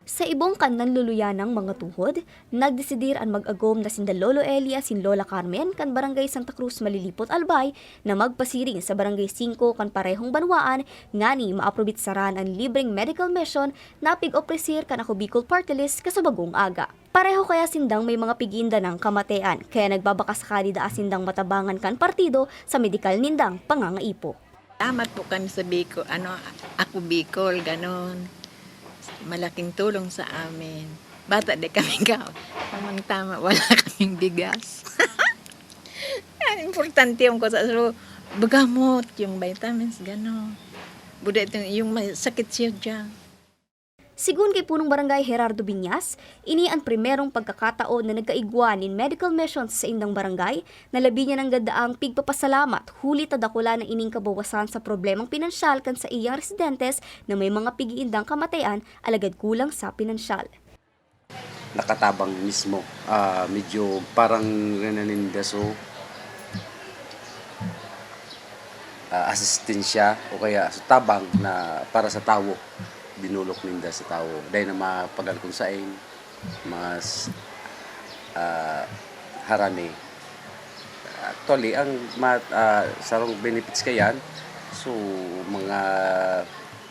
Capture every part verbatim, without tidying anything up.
Sa ibong kan nanluluyanang mga tuhod, nagdesidir an mag-agom na sinda Lolo Eli asin Lola Carmen kan Barangay Santa Cruz, Malilipot, Albay, na magpasiring sa Barangay singko kan parehong banwaan ngani maaprobitsaran an libreng medical mission na pig-opresir kan Ako Bicol Party List kasubagong aga. Pareho kaya sindang may mga pig-iinda ng kamatean, kaya nagbabakasakali daa sindang matabangan kan partido sa medikal nindang pangangaipo. Salamat po kami sa Bicol, ano, Ako Bicol, ganon. Malaking tulong sa amin. Bata di kami ka, tamang-tama, wala kaming bigas. Ang importante yung ko sa so, bagamot, yung vitamins, ganon. Buda ito, yung may sakit siya dyan. Sigun kay Punong Barangay Gerardo Viñas, ini an primerong pagkakataon na nagkaigwa nin medical mission sa indang barangay, na labi niya nanggad daang pigpapasalamat huli ta dakula na ining kabawasan sa problemang pinansyal kan saiyang residentes na may mga pig-iindang kamatean alagad kulang sa pinansyal. Nakatabang mismo. Ah, medyo parang rinaninda so ah, asistensya o kaya sa tabang na para sa tawo, binulok ninda sa tawo. Dahil na mapagal kung sain, mas ah, harani. Actually, ang ma- ah, sarong benefits kayan, so mga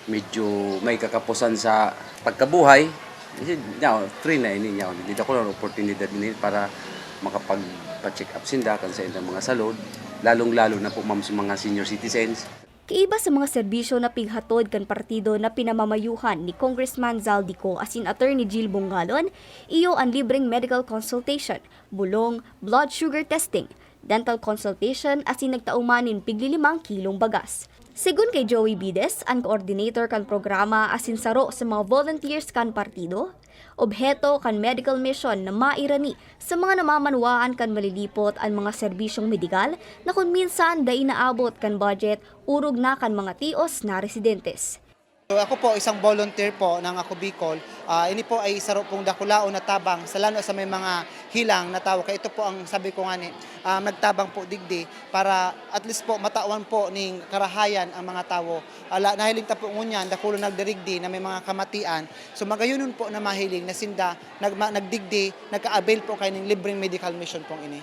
medyo may kakapusan sa pagkabuhay, kasi now, free na ini, now, dida ko lang oportunidad ini para makapagpa-check up sinda kan sa indang mga salud, lalong-lalo na po, ma'am, sa mga senior citizens. Kaiba sa mga serbisyo na pighatod kan partido na pinamamayuhan ni Congressman Zaldy Co asin Attorney Jill Bongalon, iyo an libreng medical consultation, bulong, blood sugar testing, dental consultation asin nagtao man nin piglilimang kilong bagas. Sigun kay Joey Bides, an coordinator kan programa asin saro sa mga volunteers kan partido, obheto kan medical mission na mairani sa mga namamanwaan kan Malilipot an mga serbisyong medikal na kun minsan dai naabot kan budget orog na kan mga tios na residentes. So, ako po, isang volunteer po ng Ako Bicol. Ah, ini po ay isa ro pong dakulaon na tabang sa lalo sa may mga hilang na tawo. Kaya ito po ang sabi ko nga ni, ah, nagtabang po digdi para at least po matawan po ning karahayan ang mga tawo. Ala, nahiling ta po ngunyan, dakulo nagdirigdi na may mga kamatian. So, magayonon po na mahiling na sinda nagma- nagdigdi, nagka-avail po kaining libreng medical mission pong ini.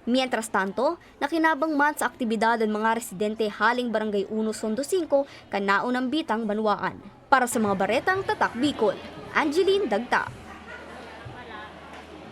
Mientras tanto, nakinabang man sa aktibidad an mga residente haling Barangay Uno, Sondo singko, kan naunang bitang banwaan. Para sa mga baretang Tatak Bicol, Angeline Dagta.